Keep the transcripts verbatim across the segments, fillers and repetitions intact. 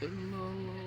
إلا الله.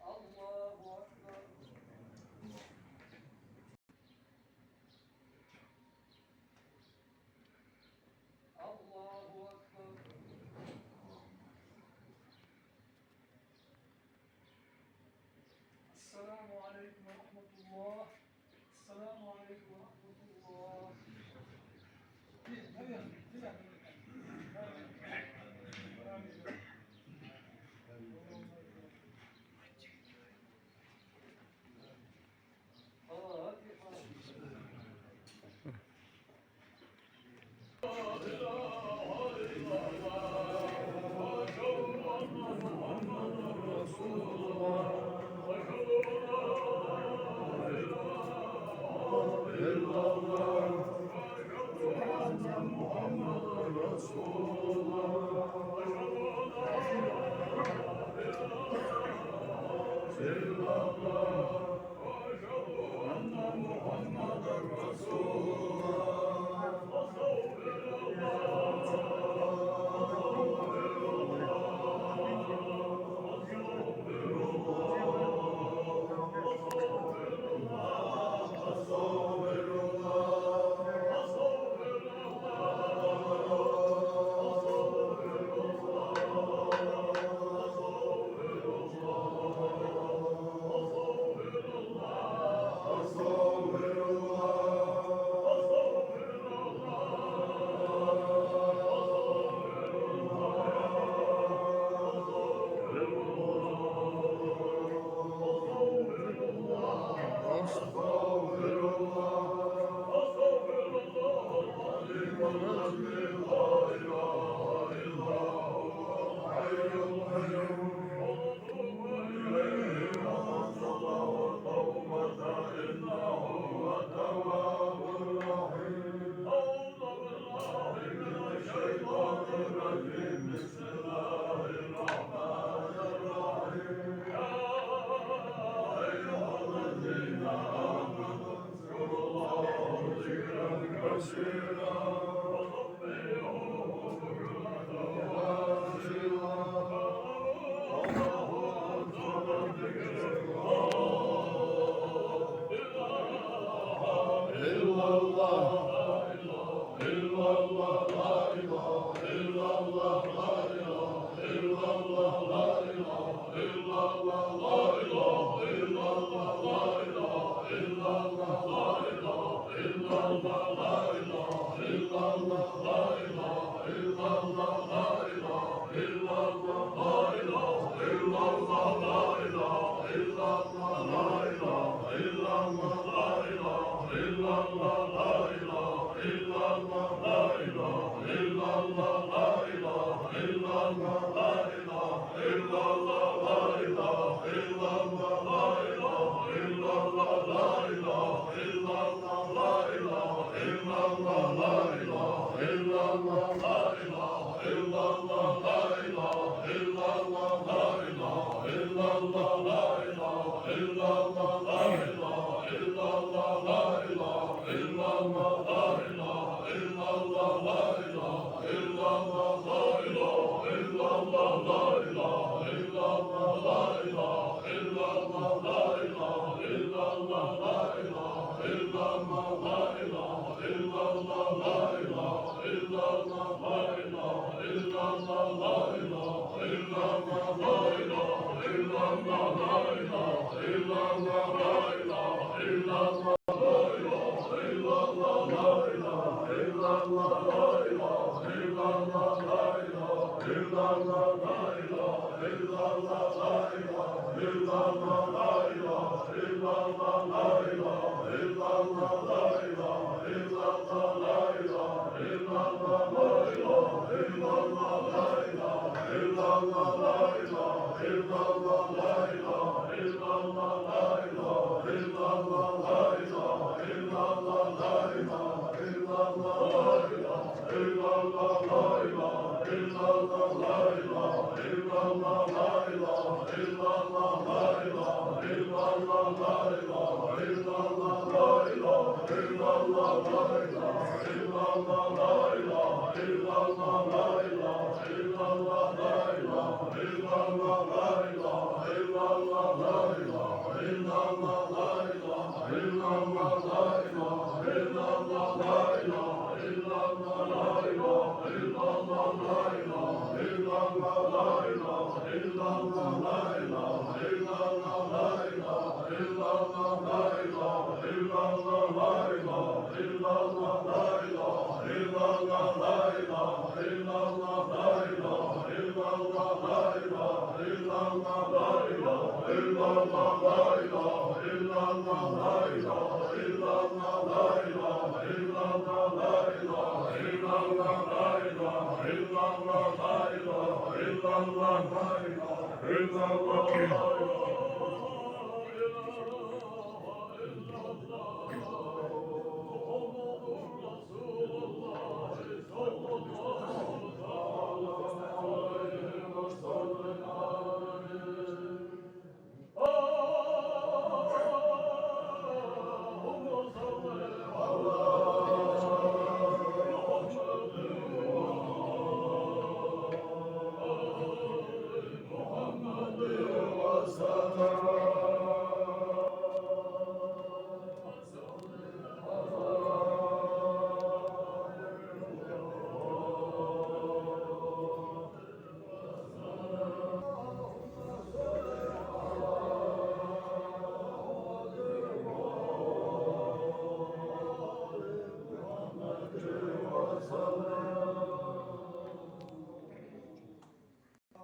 الله أكبر. الله أكبر. السلام عليكم ورحمة الله. السلام عليكم ورحمة الله.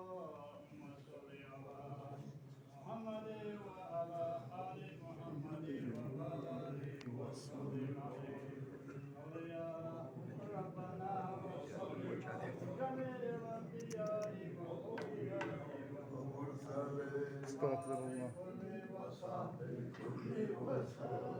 اللهم صل على محمد وعلى آل محمد وبارك وسلم عليه. ربنا وصل على جميع الأنبياء والأولياء والمرسلين وعلى كل وصحبه كل وسلم.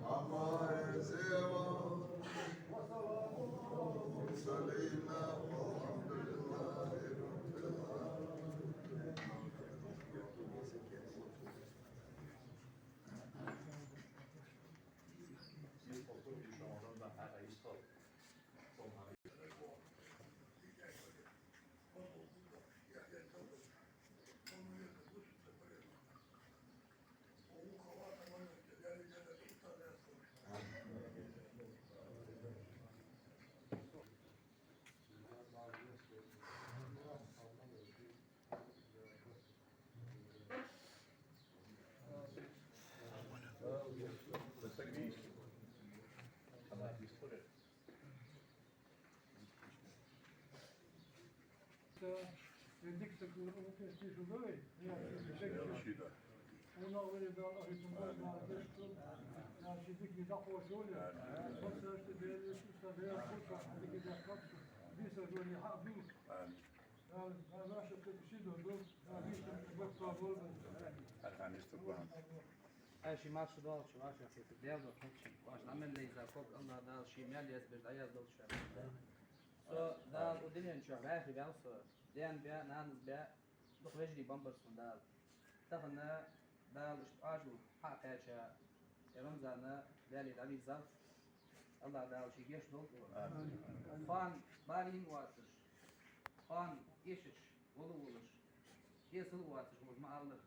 أما يزيغ. والسلام على المرسلين والحمد لله رب العالمين. آمين. Аша марша долча ваша хетар Дала духьа хьача, ваша Ӏамал лайза ког Аллах Дала ший маьл язбеш дӀаяздолча. Со Дала укх дунен чу вӀаьхий ваьв со, даьна баь, нанас баь, дукха вежарий беннабар сона Дала. Тахан Дала иштта Ӏаьдал хьакхаьча, ер Рамзан Даьлий дӀавийрзав, Аллах Дала ший гешт долда. Амин. Кхоана барийна воацаш, кхоана эшаш, вола волаш, эсала воацаш, вож ма аллара.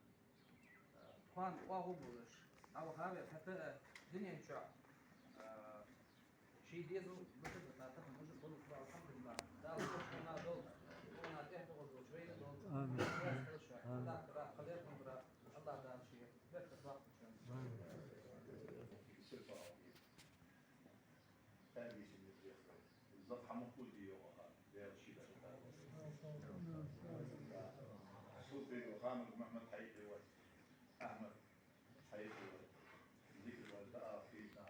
Кхоана оагӀув болаш дӀавахавар, хӀаьта а дунен чу, а, ший дезал бутаргбац тахан, вож болаш ба, алхьамдулиллахӀ. Дала хьона долда, хьона тӀехьа тохаш долча вайна долда. Амин. Ясталша, Аллах Дала, халер хьона, Аллах Дала ший беркат лакхача. Амин. Султыгов Хамат Мухьмад хьайкхий ва, Ахьмад хьайкхий ва, зикр ва, даа хилла.